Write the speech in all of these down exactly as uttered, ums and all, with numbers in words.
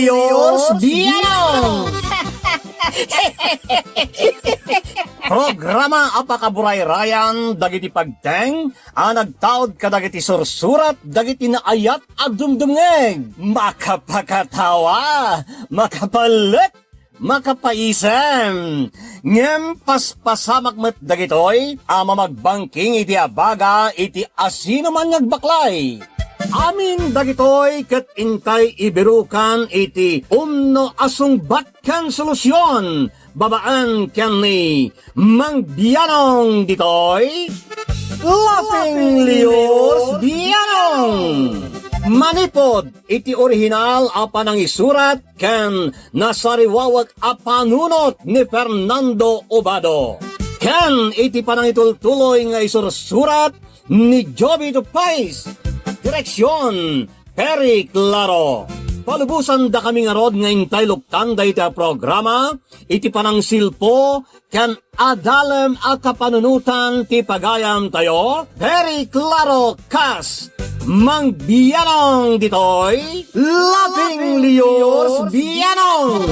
Dios biyanong! Programa a pakaburayrayan dagiti pagteng a nagtaud kadagiti sursurat dagiti naayat a dumdumngeg. Makapakatawa, makapalek, makapaisem. Ngem paspasamak met dagitoy a mamagbangking iti abaga iti asinoman nga agbaklay. Amin dagitoy ket intay ibirukan iti umno a sungbat ken solusion babaen ken ni Mang Bianong ditoy Laughing Leos Bianong. Manipod iti orihinal a panangisurat ken nasariwawek a panunot ni Fernando Obado, ken iti panangitultuloy nga isursurat ni Jovito Pais. Direksion, Perry Claro. Palubosan dakami ngarud nga intay luktan dayta a programa iti panangsilpo ken adalem a kapanunotan ti pagayam tayo, Perry Claro kas Mang Bianong ditoy, Laughing Leos Bianong.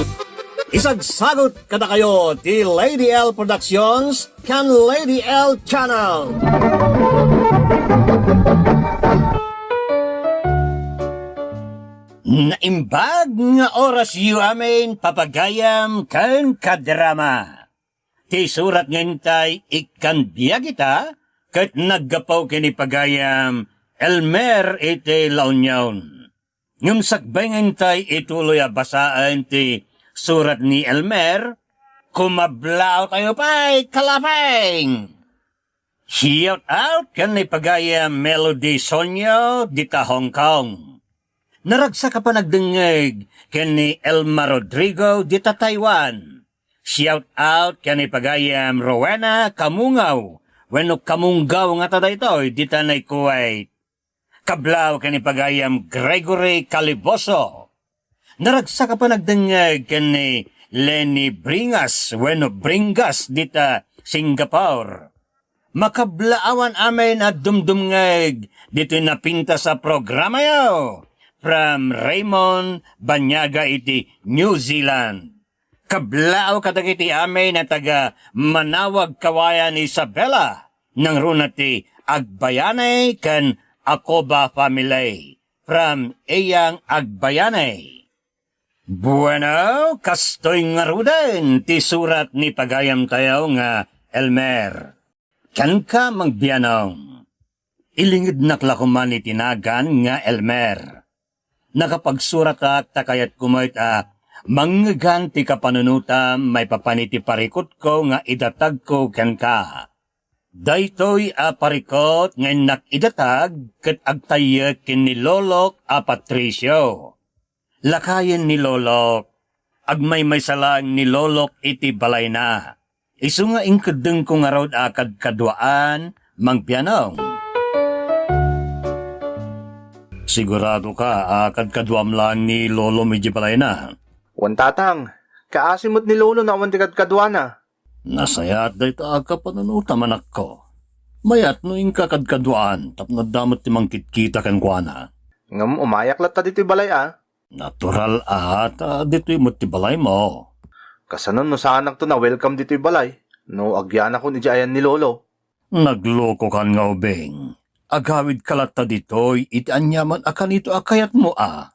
Isagsagut kadakayo ti Lady L Productions ken Lady L Channel. Naimbag nga orasyo amin, papagayam ken kadrama. Ti surat nga intay ikkan biag ita ket naggapu ken ni pagayam Elmer iti La Union. Ngem sakbay nga intay ituloy a basaen ti surat ni Elmer, kumablaaw tayo pay, kalapeng! Shout out ken ni pagayam Melody Sonyo dita Hong Kong. Naragsak a panagdengngeg ken ni Elma Rodrigo dita Taiwan. Shout out ken ni pagayam Rowena Kamungaw wenno Kamunggaw ngata daytoy dita nay Kuwait. Kablaaw ken ni pagayam Gregory Caliboso. Naragsak a panagdengngeg ken ni Lenny Bringas wenno Bringas dita Singapore. Makablaawan amin a dumdumngeg ditoy napintas a programayo from Raymond Banyaga iti New Zealand. Kablaaw kadagiti amin a taga Manawag, Kawayan, Isabela, nangruna ti Agbayani ken Akoba family from Iyang, Agbayani. Bueno, kastoy ngaruden ti surat ni pagayam tayo nga Elmer. Kenka, Mang Bianong. Ilingednak la koman iti nagan nga Elmer. Nakapagsuratak ta kayatko met a mangngegan ti kapanunotam maipapan iti parikutko nga idatagko kenka. Daytoy a parikut nga innak idatag ket agtayyek ken ni lolok a Patricio. Lakayen ni lolok. Agmaymaysa laeng ni lolok iti balayna. Isu nga inkeddengko ngarud a kadkaduaan, Mang Bianong. Siguradoka a kadkaduam laeng ni lolom idiay balayna? Wen, tatang. Kaasi met ni lolo no awan ti kadkaduana. Nasayaat dayta a kapanunotam, anakko. Mayat no inka kadkaduaan tapno adda met ti mangkitkita kenkuana. Ngem umayak latta ditoy balay a. Natural a ta ditoy met ti balaymo. Kasano no saanakto na welcome ditoy balay? No agyanakon idiay ayan ni lolo. Naglokokan nga ubing. Agawidka latta ditoy iti aniaman a kanito a kayatmo a.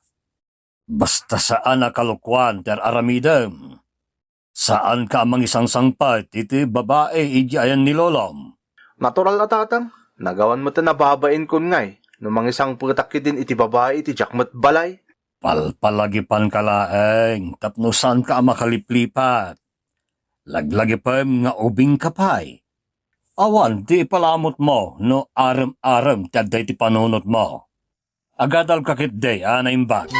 Basta saan a kalokuan ti ar-aramidem. Saanka a mangisangsangpet iti babai idiay ayan ni lolom. Natural a, tatang. Nagawan met a nababainkon ngay no mangisangpetak ketdin iti babai iti diak met balay. Palpalagipanka laeng tapno saanka a makaliplipat. Laglagipem nga ubingka pay. Awan ti ipalamutmo no arem-arem ti adda iti panunotmo. Agadalka ketdi a naimbag.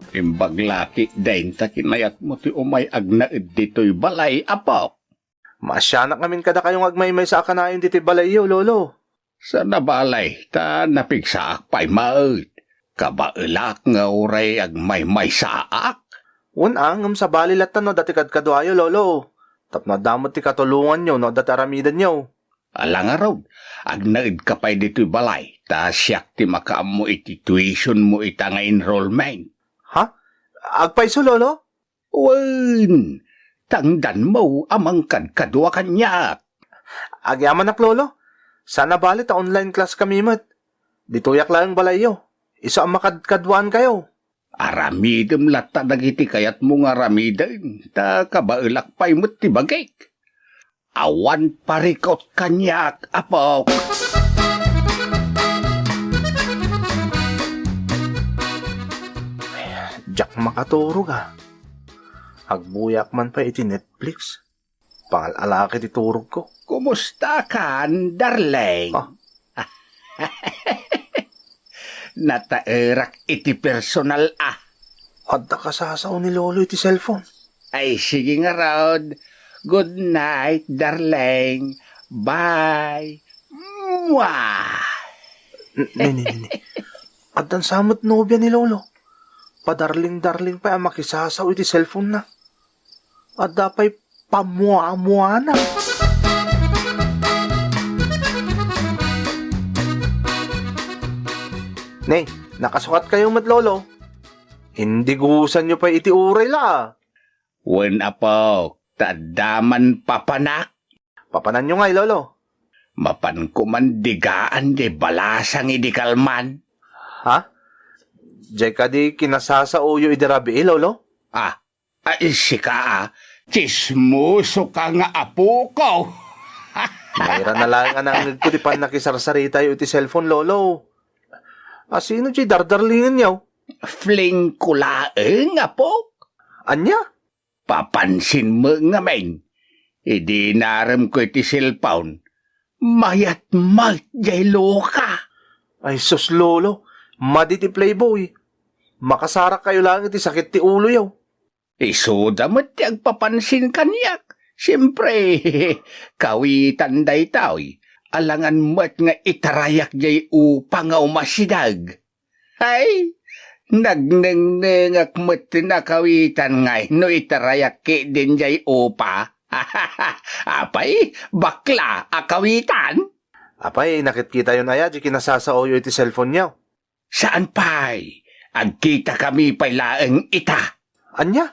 Imbag la ketdin ta kinayatmo ti umay agnaed ditoy balay, apok. Maasianak ngamin kadakayo nga agmaymaysa a kanayon ditoy balayyo, lolo. Saan a balay, ta napigsaak pay met. Kabaelak nga uray agmaymaysaak. Wen a, ngem sabali latta no adda ti kadkaduayo, lolo. Tapno adda met ti katulonganyo no adda ti aramidenyo. Ala ngarud, agnaedka pay ditoy balay, Ta siak ti makaammo iti tuition mo ita nga enrollment. Ha? Agpayso, Lolo? Wen, tangdanmo a mangkadkadua kaniak. Agyamanak, Lolo. Sana bali ta online class kami met. Ditoyak laeng balayyo. Isu a makadkaduaankayo. Aramidem latta dagiti kayatmo nga aramiden, ta kabaelak pay met ti bagik. Awan parikut kaniak, apok. Diak makaturog, a. Agbuyak man pay iti Netflix. Pangal-alaki ti turogko. Kumusta kan, darling? Ah. Nataerak iti personal a. Adda kasasao ni Lolo iti cellphone. Ay, sige ngarud. Good night, darling. Bye. Mwah! N-, ni, ni, ni, ni. Addan sa met nobia ni Lolo. Padarling-darling pay a makisasao iti cellphone na. Adda pay pamuamuana. Ne, nakasukat kayo met, Lolo. Indigusan nyo pay iti uray la. Wen, apok, ta adda man papanak. Papananyo ngay, Lolo? Mapanko man digaan di balasang idi kalman. Ha? Jay kadi kinasasaoyo idi rabii, Lolo? Ah, ay, sika, a. Tsismoso ka nga apo ko. Mayra na laeng a nangngegko ti pannakisarsaritayo iti cellphone, Lolo. A, sino jay dardarlingenyo? Fling ko laeng, apok. Ania? Papansin mo ngamin, idi narem ko iti cellphone, mayat met jay loka. Ay sus, Lolo, madi ti Playboy. Makasarak kayo laeng iti sakit ti uloyo. Isuda met ti agpapansin kaniak. Siempre, kawitan daytoy. Alangan met nga itarayak jay upa nga umasideg. Ay, nagnengnengak met ti nakawitan ngay no itarayak ketdin jay upa. Apay, bakla a kawitan? Apay, nakitkitayon aya di kinasasaoyo iti cellphone-yo? Saan pay, agkitakami pay laeng ita. Ania?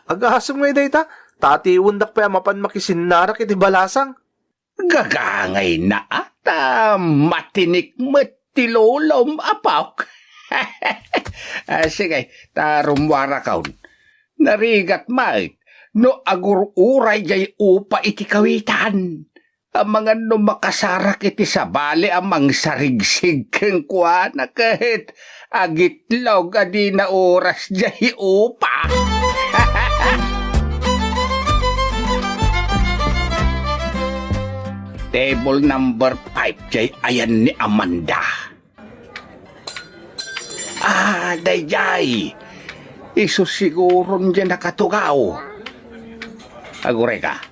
Agasem ngay dayta, ta atiwendak pay a mapan makisinnarak iti balasang. Gagangayna a, ta matinik met ti lolom, apok. Ah, sige, ta rummuarakon. Narigat met no agur-uray jay upa iti kawitan. Amangan no makasarak iti sabali a mangsarigsig kenkuana ket agitlog a dina oras jay upa. Table number five jay ayan ni Amanda. Ah, dayjay. Isu siguron jay nakatugaw. Agurayka.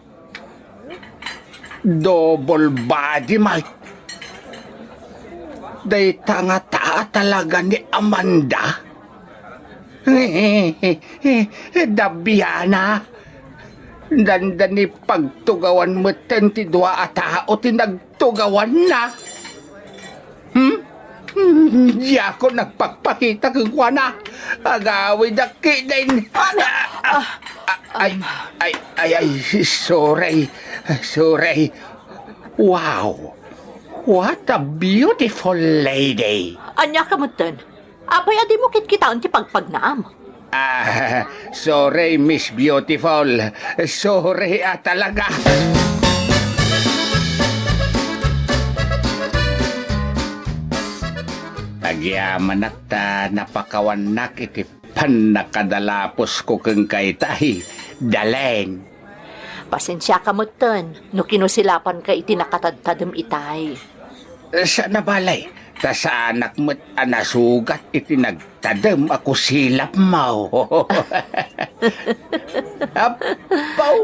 Double body, Mike. Dayta ngata a talaga ni Amanda. Dabiana. Dandani pagtugawan metten ti dua a tao ti nagtugawanna. Hmm? Hmm, diakon agpakpakita kenkuana. Agawidak ketdin. Ah, ah, ay, ay, ay, ay, sorry. Sorry. Wow. What a beautiful lady. Ania ka metten? Apay a dimo kitkitaen ti pagpagnaam? Ah, sorry, Miss Beautiful. Sorry a talaga. Agyamanak ta napakawannak iti pannakadalapusko kenka itay, Dalen. Pasensiaka metten no kinusilapanka iti nakatadtadem itay. Saan a bale, ta saanak met a nasugat iti nagtadem a kusilapmo. Apaw,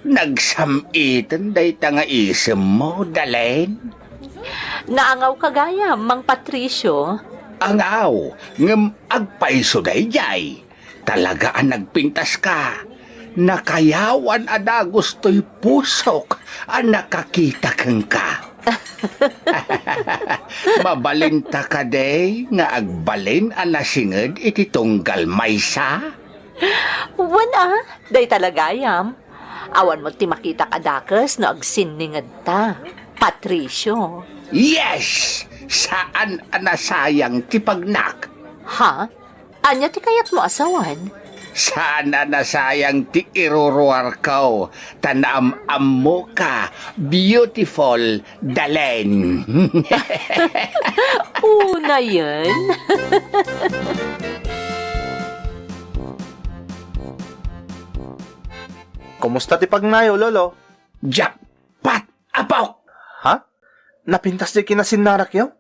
nagsam-iten dayta nga isemmo, Dalen. Naangawka gayam, Mang Patricio? Angaw, ngem agpayso daydiay. Talaga a nagpintaska. Nakayawan a dagus toy pusok a nakakita kenka. Mabalinta kadi nga agbalin a nasinged iti tunggal maysa? Wen a, dayta la gayam. Awan met ti makitak a dakes no agsinningedta, Patricio. Yes! Saan a nasayang ti pagnak. Ha? Ania ti kayatmo a sawen? Saan a nasayang ti iruruarko, ta naam-ammoka, beautiful Dalen. Unayen. Kumusta ti pagnayo, Lolo? Jackpot, apok! Ha? Napintas ti kinasinnarakyo?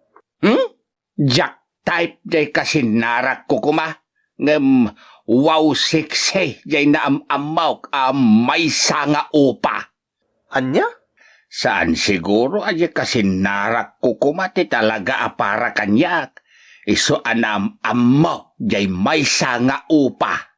Hmm? Jack type jay kasinnarakko koma, ngem wow sexy jay naam-ammok a maysa nga upa. Ania? Saan siguro a jay kasinnarakko koma ti talaga a para kaniak, isu a naam-ammok jay maysa nga upa.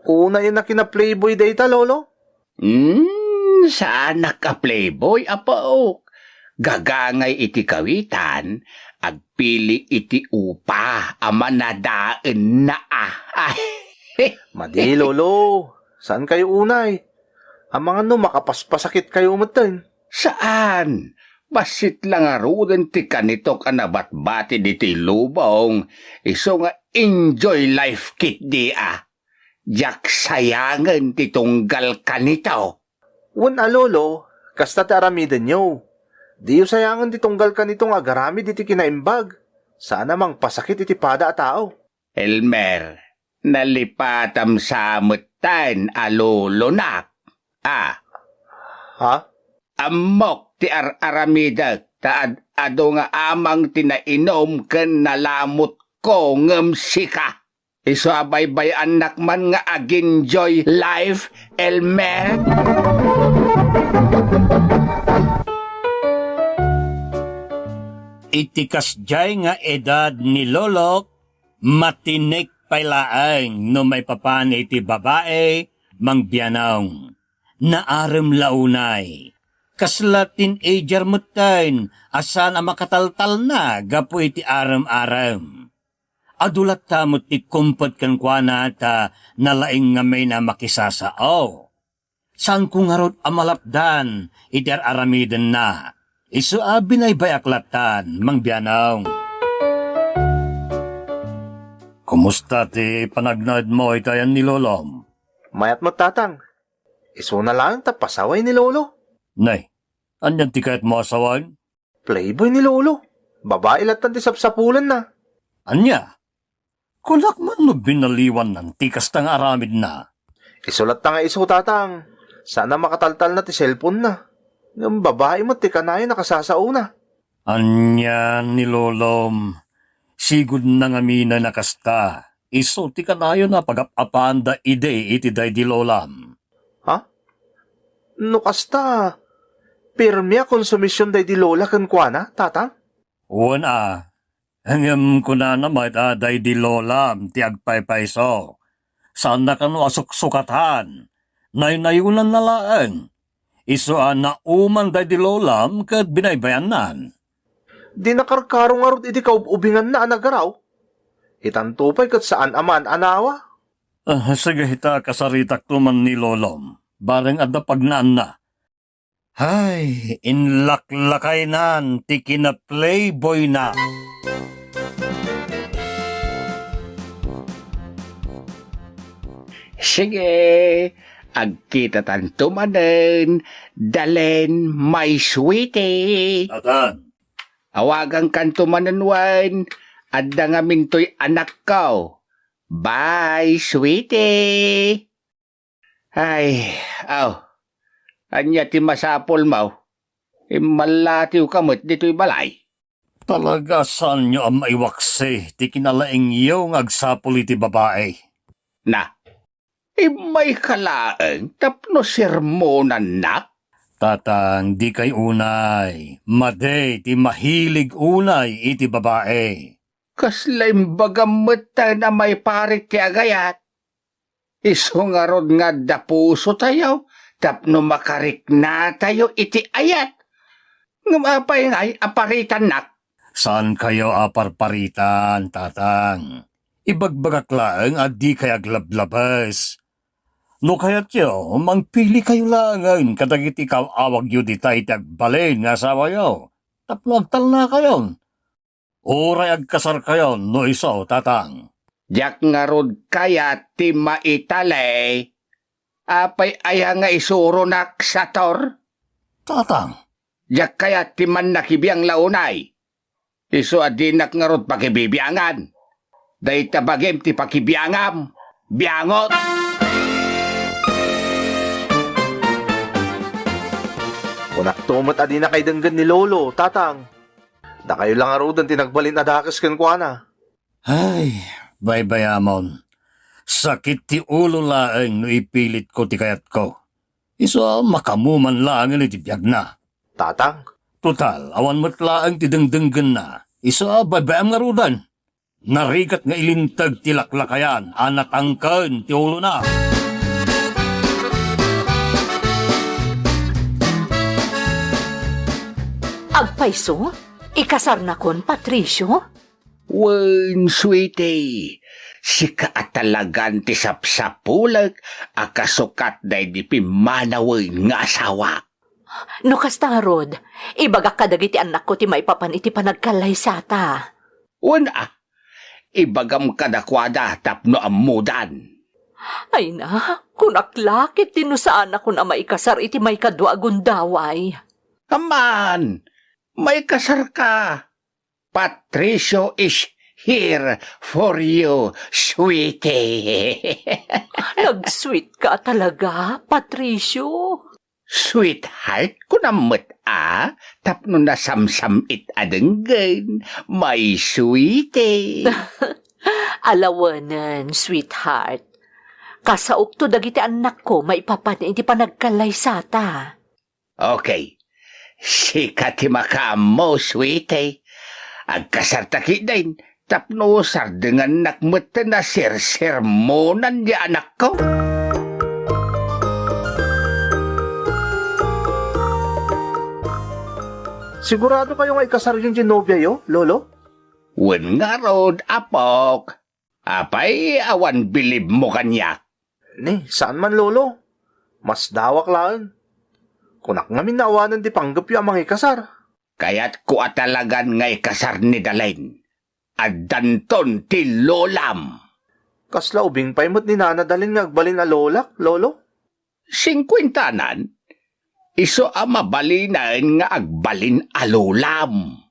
Unayen a kina-playboy dayta, Lolo? Hmm, saanak a playboy, apok. Gagangay iti kawitan, agpili iti upa a manadaenna a. Ay. Madi, Lolo. Saan kayo unay? Amangan no makapaspasakit kayo metten. Saan? Bassit la ngaruden ti kanitok a nabatbati ditoy lubong, isu nga enjoy life ketdi a. Diak sayangen ti tunggal kanito. Wen a, Lolo, kasta ti aramidenyo. Diyo sayangen ti tunggal kanito nga agaramid iti kinaimbag. Saan a mangpasakit iti pada a tao. Elmer, nalipatam sa metten a lolonak. Ah. Ha? Ammok ti ar-aramidek ta ad-adu nga amang ti nainom ken nalamutko ngem sika. Isu a baybay-annak man nga agenjoy life, Elmer. Iti kasdiay nga edad ni Lolok, matinek pay laeng no maipapan iti babai, Mang Bianong. Naarem la unay. Kasla teenager metten a saan a makataltalna gapu iti arem-arem. Adu latta met ti kumpet kenkuana ta nalaing ngamin a makisasao. Saanko ngarud a malapdan iti ar-aramidenna. Isu a binaybay-ak lattan, Mang Bianong. Kumusta ti panagnaedmo iti ayan ni Lolom? Mayat met, Tatang. Isuna laeng ta pasaway ni Lolo. Nay, anian ti kayatmo a sawen? Playboy ni Lolo. Babai lattan ti sapsapulenna. Ania? Kunak man no binaliwannan ti kasta nga aramidna. Isu latta nga isu, Tatang. Saan a makataltalna ti cellphone-na. Ngem babai met ti kanayon a kasasaona. Ania ni Lolom? Sigudna ngaminen a kasta. Isu ti kanayon a pagap-apaanda idi iti daydi Lolam. Ha? No kasta, pirmi a konsumision daydi Lola kenkuana, Tatang? Wen a, ngem kunana met a daydi Lolam ti agpaypayso. Saanna kano a suksukatan. Naynayonanna laeng. Isu a nauman daydi Lolam ket binaybayannan. Di nakarkaro ngarud iti kaub-ubinganna a nagaraw? Itanto pay ket saan a maan-anawa. Ah, sige, ta kasaritakto man ni Lolom. Bareng adda pagnaanna. Hay, inlaklakaynan ti kina-playboy-na. Sige, agkitatanto manen, Dalen, my sweetie. Atan. Awagankanto manen wen, adda ngamin toy anakko. Bye, sweetie. Ay, aw. Ania ti masapulmo? Immallatiwka met ditoy balay. Talaga saanyo a maiwaksi ti kinalaingyo nga agsapul iti babai. Na, immayka laeng tapno sermonannak? Tatang, dikay unay. Madi ti mahilig unay iti babai. Kasla imbagam metten a maiparit ti agayat. Isu ngarud nga adda pusotayo tapno makariknatayo iti ayat. Ngem apay ngay a paritannak? Saankayo a parparitan, Tatang. Ibagbagak laeng a dikay aglablabes. No kayatyo, mangpilikayo laengen kadagiti kaaw-awagyo ditay ti agbalin nga asawayo tapno agtalnakayon. Uray agkasarkayon no isu, Tatang. Diak ngarud kayat ti maitali. Apay aya nga isuronak, Sator? Tatang. Diak kayat ti mannakibiang la unay. Isu a dinak ngarud pakibibiangan. Dayta bagim ti pakibiangam. Biangot! Kunakto met a dinakay denggen ni Lolo, Tatang. Dakayo la ngaruden ti nagbalin a dakes kenkuana. Ay, baybayamon. Sakit ti ulo laeng no ipilitko ti kayatko. Isu a makamuman laengen iti biagna. Tatang. Total, awan met laeng ti dengdenggenna. Isu a baybayam ngaruden. Narigat nga ilinteg ti laklakayan a natangken ti ulona. Agpayso? Ikasarnakon, Patricio? Wen, sweetie, sika a talagan ti sapsapulek a kasukat daydi pimmanawen nga asawa. No kasta ngarud, ibagak kadagiti annakko ti maipapan iti panagkallaysata. Wen a, ibagam kadakuada tapno ammodan. Ay na, kunak la ket ti no saanakon a maikasar iti maikadua a gundaway. Amman, maikasarka. Patricio is here for you, sweetie. Nag-sweet ka talaga, Patricio. Sweetheart, kunam met a, tapno nasamsam-it a denggen, my sweetie. Alawenen, sweetheart. Kasaokto dagiti annakko maipapan iti panagkallaysata. Okay. Sika ti makaammo, sweetie. Agkasarta ketdin tapno sardengannak metten a sersermonan ti anakko. Sigurado kayo nga ikasaryon ti nobiayo, Lolo? Wen ngarud, apok. Apay, awan bilibmo kaniak? Ni, saan man, Lolo. Masdawak laeng. Kunak ngamin nga awanen ti panggepyo a mangikasar. Kayatko a talagan nga ikasar ni Dalen. Addanton ti lolam. Kasla ubing pay met ni Nana Dalen nga agbalin a lolak, Lolo? Singkuentanan, isu a mabalinen nga agbalin a lolam.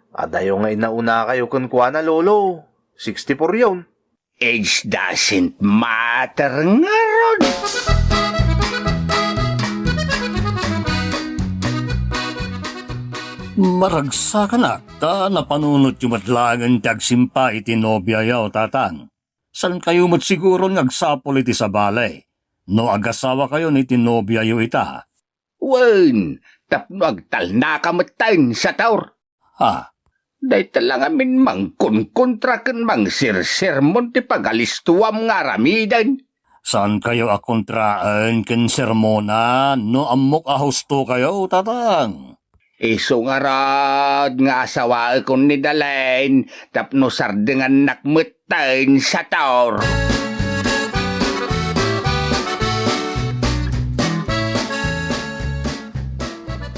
Adayo nga inaunakayo kenkuana, Lolo. Sixty-four yon. Age doesn't matter ngarud. Maragsakanak ta napanunotyo met laengen ti agsimpa iti nobiayo, Tatang. Saankayo met siguron nga agsapul iti sabali no agasawakayon iti nobiayo ita? Wen, tapno agtalnaka metten, Sator. Ha? Dayta la ngamin mangkonkontra ken mangsersermon ti pagalistoam nga aramiden. Saankayo a kontraen ken sermonan no ammok a hustokayo, Tatang. Isu ngarud nga asawaekon ni Dalen tapno sardengannak metten, Sator.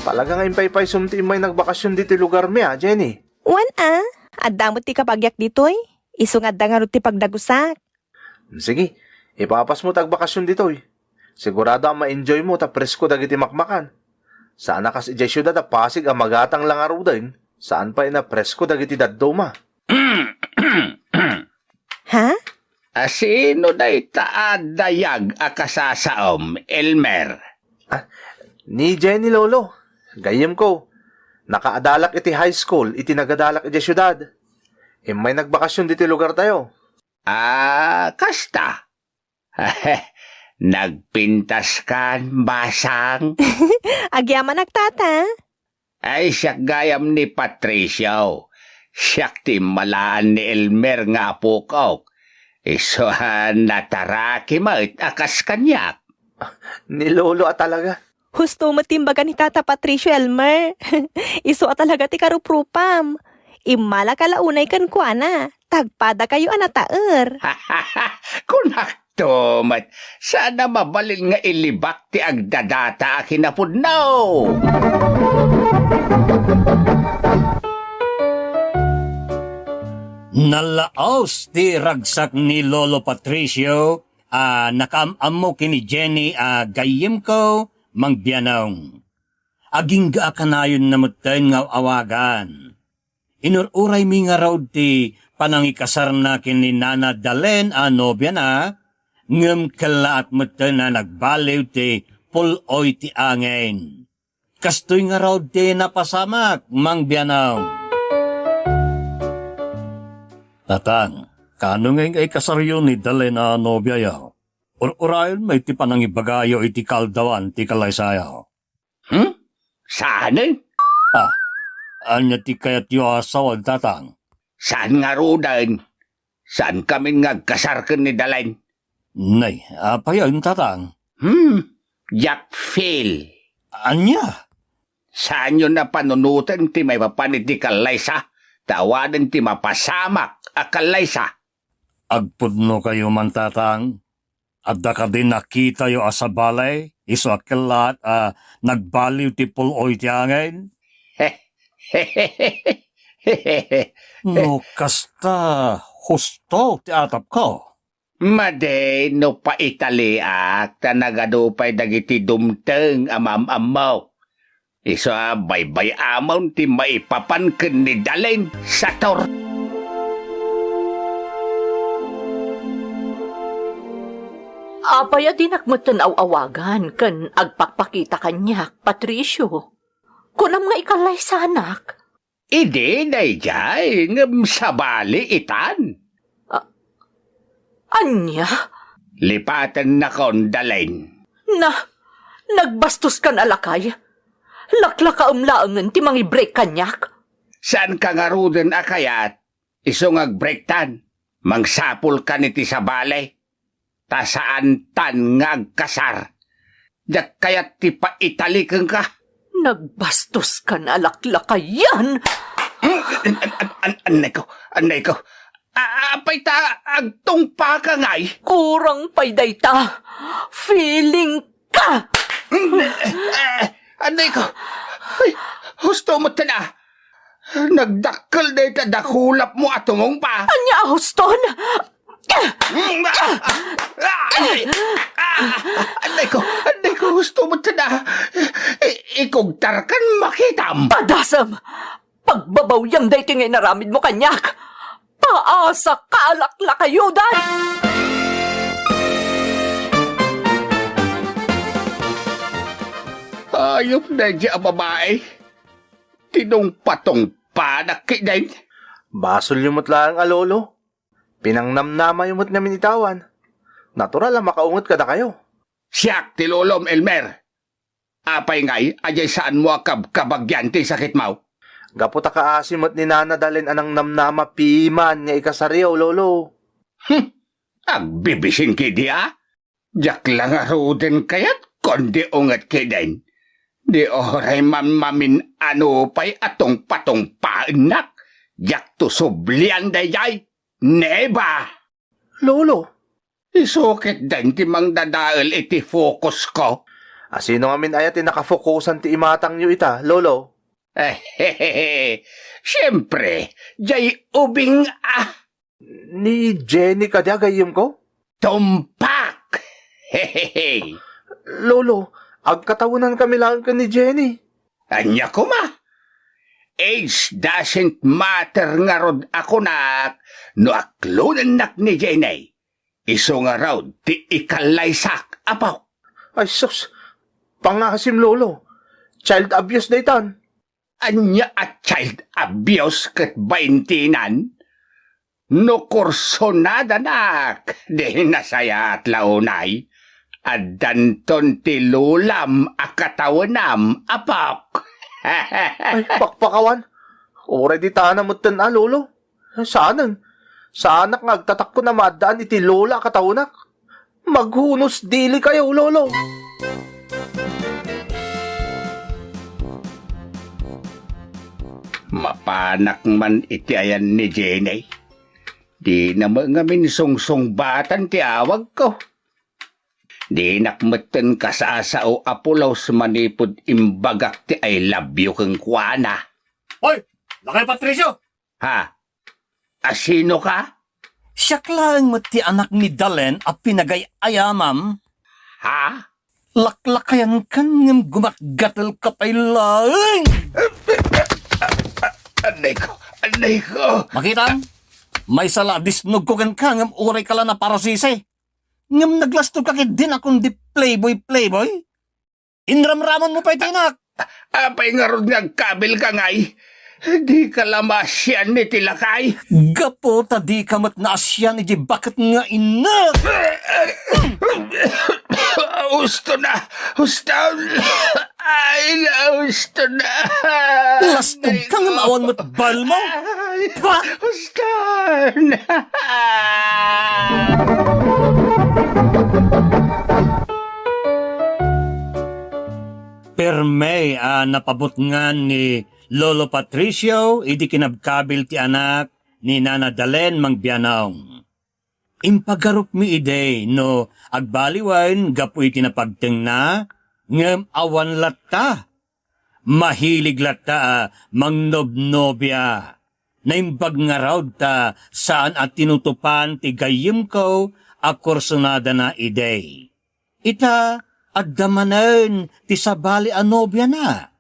Talaga nga impaypaysom ti immay nagbakasyon ditoy lugarmi, a, Jenny? Wen a, adda met ti kabagiak ditoy. Isu nga adda ngarud ti pagdagusak. Sige, ipapasmo ti agbakasyon ditoy. Sigurado a ma-enjoymo ta presko dagiti makmakan. Saan a kas idiay siudad a Pasig a magatang la ngaruden, saan pay a presko dagiti dadduma. Ha? A, sino dayta a dayag a kasasaom, Elmer? Ah, ni Jenny, Lolo. Gayyemko. Nakaadalak iti high school iti nagadalak idiay siudad. Immay nagbakasyon ditoy lugartayo. Ah, kasta? Nagpintaskan, basang? Agyamanak, Tata. Ay, siak gayam ni Patricio. Siak ti immalaan ni Elmer nga apokok. Isu a nataraki met a kas kaniak. Ni Lolo a talaga. Husto met ti imbaga ni Tata Patricio, Elmer. Isu a talaga ti karuprupam. Immalaka la unay kenkuana. Tagpadakayo a nataer. Kunakto met, saan a mabalin nga ilibak ti agdadata a kinapudno. Nalaos ti ragsak ni Lolo Patricio a nakaam-ammo ken ni Jenny a gayyemko, Mang Bianong. Agingga a kanayonna metten nga awagan. Inur-uraymi ngarud ti panangikasarna ken ni Nana Dalen a nobiana, ngem kellaat metten a nagbaliw ti pul-oy ti angin. Kastoy ngarud ti napasamak, Mang Bianong. Tatang, kaano ngay nga ikasaryo ni Dalen a nobiayo? Ur-urayon met ti panangibagayo iti kaaldawan ti kallaysayo. Hmm? Saanen? Ah, ania ti kayatyo a sawen, Tatang? Saan ngaruden? Saankamin nga agkasar ken ni Dalen? Nay, apayen, Tatang? Hmm, Jack Phil. Ania? Saanyo a panunoten ti maipapan iti kallaysa, ta awanen ti mapasamak a kallaysa. Agpudnokayo man, Tatang? Adda kadi nakitayo a sabali, isu a kellaat a nagbaliw ti pul-oy ti angin? No kasta, husto ti atapko. Madi no paitaliak ta nagadu pay dagiti dumteng a maam-ammok. Isu a baybay-amon ti maipapan ken ni Dalen, Sator. Apay a dinak metten aw-awagan ken agpakpakita kaniak, Patricio? Kunam nga ikallaysanak? Idi daydiay ngem sabali itan. A-, ania? Lipatennakon, Dalen. Na, nagbastos kan a lakay? Laklakaem laengen ti mangi-break kaniak? Saanka ngaruden a kayat isu nga agbreaktan? Mangsapulkan iti sabali. Ta saantan nga agkasar. Diak kayat ti paitali kenka. Nagbastos kan a laklakayan! An-, an-, an-, an-, annayko, annayko. A-, apay ta agtungpaka ngay? Kurang pay dayta. Feeling ka! Eh, annayko. Ay, husto met ta na. Nagdakkel dayta dakulapmo a tumungpa. Ania a huston? Mm, ah, ah, ah, ay, ah, annayko, annayko, husto met ta na. I-, ikugtarkan makitam. Padasem! Pagbabawiam daytoy nga inaramidmo kaniak. Paasa ka a laklakayodan! Ayup daydiay a babai. Tinungpatungpanak ketdin. Basolyo met laeng a lolo. Pinangnamnamayo met ngamin itawan. Natural a makaunget kadakayo. Siak ti lolom, Elmer. Apay ngay a diay saanmo a kabkabagian ti sakitmo? Gapu ta kaasi met ni Nana Dalen a nangnamnama piman nga ikasaryo, lolo. Hmm, agbibisin ketdi a? Diak la ngaruden kayat kundi unget ketdin. Di uray mammamin-ano pay a tungpatungpaennak, diakto sublian daydiay. Neba! Lolo! Isu ketdin ti mangdadael iti fokusko. A, sino ngamin aya ti nakafokusan ti imatangyo ita, lolo? Siempre, diay ubing a. Ni Jenny kadi a gayyemko? Tumpak! Lolo, agkatawenankami laeng ken ni Jenny. Ania koma? Age doesn't matter ngarud a kunak no aklonennak ni Jenny. Isu ngarud ti ikallaysak, apok. Ay sus, pangasim, lolo. Child abuse daytan. Ania a child abuse ket baintinan? No kursunadanak, di nasayaat la unay. Addanton ti lolam a katawenam, apok. Ay, pakpakawan. Uray di tana metten a, lolo. Saanen. Saanak nga agtatakon a maaddaan iti lola a katawenak. Maghunus dilikayo, lolo. Mapanak man iti ayan ni Jenny. Dina met ngamin sungsungbatan ti awagko. Dinak metten kasasao a pulos manipud imbagak ti I love you kenkuana. Hoy! Lakay Patricio! Ha? Asino ka? Siak laeng met ti anak ni Dalen a pinagay-ayamam. Ha? Laklakayankan ngem gumatgatel ka pay laeng. Anay ko, anay ko. Makitam? Maysa la a disnogko kenka ngem uray ka la naparusisi. Ngem naglastog ka ket dinakon di playboy, playboy? Inramraman mo pay ti anak. Apay ngarud nga agkabil ka ngay? Di ka la maasian iti lakay. Gapu ta di ka met naasian iti baket nga innak. Usto na! Usto! Ay, nausto na! Lastog ka nga maawan met balmo. Ay, pa! Usto na! Perme a napabutngan ni Lolo Patricio idi kinabkabil ti anak ni Nana Dalen, Mang Bianong. Impagarupmi idi no agbaliwen gapu iti napagtengna, ngem awan latta. Mahilig latta a mangnobnobia. Naimbag ngarud ta saan a tinutupan ti gayyemko a kursunadana idi. Ita, adda manen ti sabali a nobiana.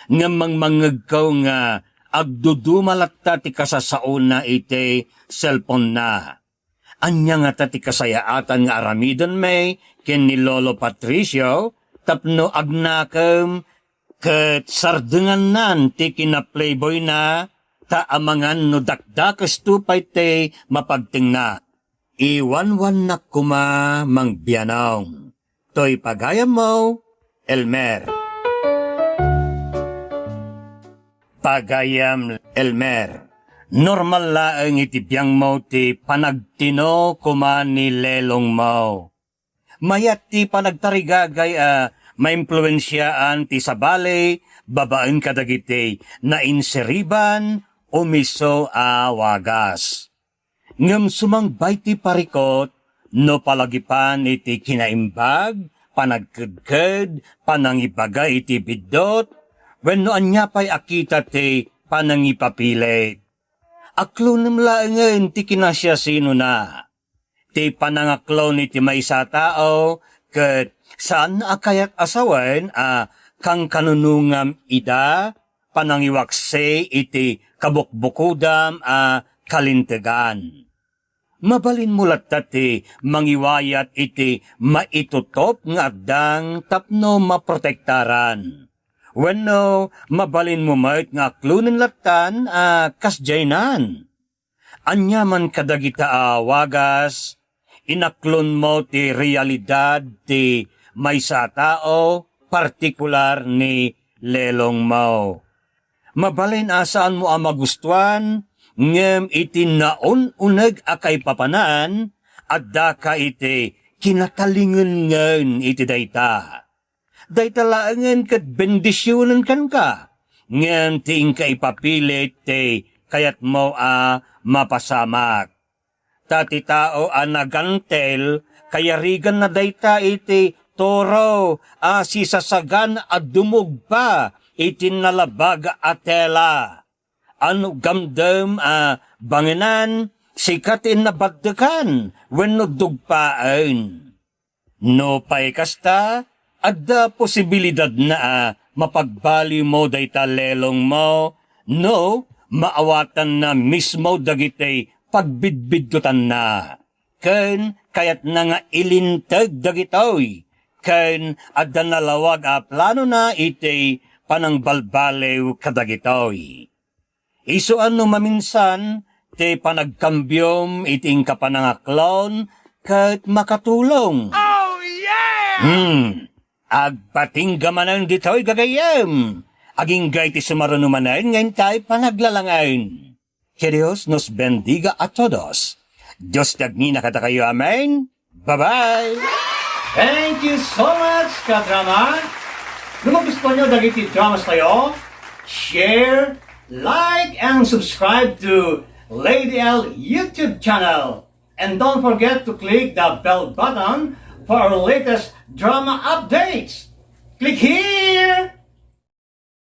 Ngem mangmangngegko nga agduduma latta ti kasasaona iti cellphone-na. Ania ngata ti kasayaatan nga aramidenmi ken ni Lolo Patricio tapno agnakem ket sardengannan ti kinaplayboyna ta amangan no dakdakesto pay ti mapagtengna? Iwanwannak koma, Mang Bianong. Toy pagayammo, Elmer. Pagayam, Elmer. Normal laeng iti biangmo ti panagtino koma ni lelongmo. Mayat ti panagtarigagay a maimpluensiaan ti sabali babaen kadagiti nainsiriban, umiso a wagas. Ngem sumangbay ti parikut no palagipan iti kinaimbag, panagkedked, panangibaga iti biddut, wenno ania pay a kita ti panangipapilit. Aklonem laengen ti kinasiasinona. Ti panangaklon iti maysa a tao ket saan a kayat a sawen a kankanunongam ida, panangiwaksi iti kabukbukodam a kalintegan. Mabalinmo latta ti mangiwayat iti maitutop nga addang tapno maprotektaran. Wenno mabalinmo met nga aklonen lattan a kasdiaynan. Aniaman kadagita a wagas, inaklonmo ti realidad ti maysa a tao, partikular ni lelongmo. Mabalin a saanmo a magustuan, ngem iti naun-uneg a kaipapanan, addaka iti kinatalingenngen iti dayta. Dayta laengen ket bendisionen kenka, ngem ti inka ipapilit ti kayatmo a mapasamak. Ta ti tao a nagantel, kayariganna dayta iti toro a sisasagan a dumugpa iti nalabag a tela. Ano gamdem a bangenan, sika ti innabaddekan wenno dugpaen. Nupay kasta, adda posibilidadna a mapagbaliwmo dayta lelongmo no maawatanna mismo dagiti pagbidbiddutanna, ken kayatna nga ilinteg dagitoy, ken adda nalawag a planona iti panangbalbaliw kadagitoy. Isu a no maminsan ti panagkambiom iti inka panangaklon ket makatulong. Oh, yeah! Hmm. Agpatingga manen ditoy gagayyem. Agingga iti sumaruno manen nga intay panaglalangen. Que Dios nos bendiga a todos. Dios ti agngina kadakayo. Amen. Bye-bye! Thank you so much, kadrama! No magustuhan nyo dagiti dramas tayo, share, Like and subscribe to Lady L YouTube channel. And don't forget to click the bell button for our latest drama updates. Click here!